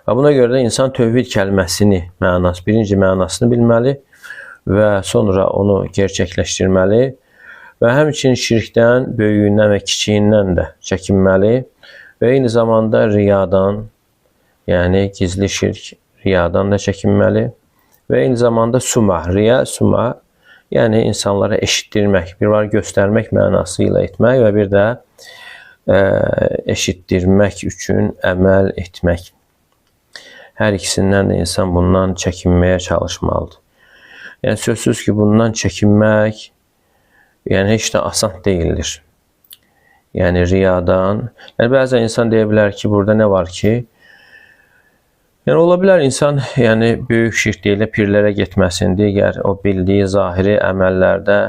Və buna görə də insan tövhid kəlməsini, mənası, birinci mənasını bilməli və sonra onu gerçəkləşdirməli və həmçinin şirkdən, böyüyündən və kiçiyindən də çəkinməli və eyni zamanda riyadan, yəni gizli şirk, riyadan da çəkinməli və eyni zamanda suma, riya, suma, yəni insanlara eşitdirmək, bir var göstərmək mənası ilə etmək və bir də eşitdirmək üçün əməl etmək. Hər ikisindən də insan bundan çəkinməyə çalışmalıdır. Yəni sözsüz ki, bundan çəkinmək yəni heç də asan deyildir. Yəni riyadan. Yəni bəzən insan deyə bilər ki, burada nə var ki? Yəni ola bilər insan, yəni böyük şirk deyil, pirlərə getməsin, digər o bildiyi zahiri əməllərdə,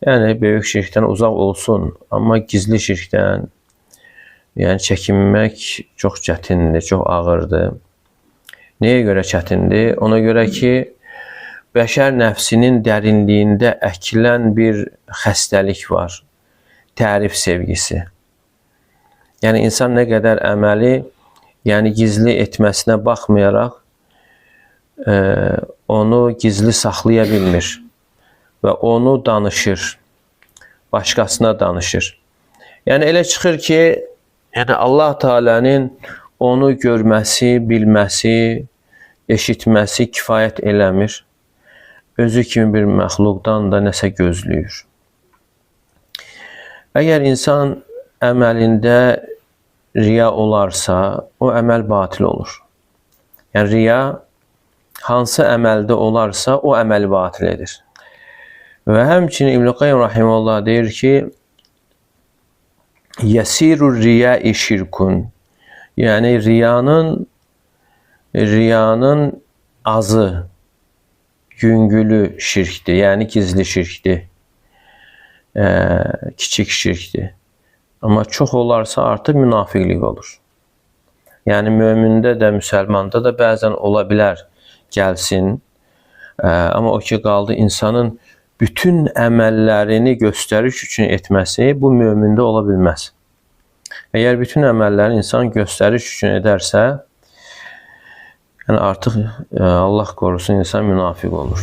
yəni böyük şirkdən uzaq olsun, amma gizli şirkdən yəni çəkinmək çox çətindir, çox ağırdır. Nəyə görə çətindir? Ona görə ki, bəşər nəfsinin dərinliyində əkilən bir xəstəlik var. Tərif sevgisi. Yəni insan nə qədər əməli, yəni gizli etməsinə baxmayaraq onu gizli saxlaya bilmir və onu danışır, başqasına danışır. Yəni elə çıxır ki, yəni Allah Teala'nın onu görməsi, bilməsi, eşitməsi kifayət eləmir. Özü kimi bir məxluqdan da nəsə gözləyir. Əgər insan əməlində riya olarsa, o əməl batil olur. Yəni riya hansı əməldə olarsa, o əməli batil edir. Və həmçinin İbn-i Qayyim rahimehullah deyir ki, yəsirur riya'i şirkun. Yəni riyanın azı, yüngülü şirkdir, yəni gizli şirkdir, kiçik şirkdir. Amma çox olarsa artıq münafiqlik olur. Yəni mömində də, müsəlmanda da bəzən ola bilər gəlsin. Amma o ki qaldı insanın bütün əməllərini göstəriş üçün etməsi, bu mömində ola bilməz. Əgər bütün əməlləri insan göstəriş üçün edərsə, yəni artıq Allah qorusun insan münafiq olur.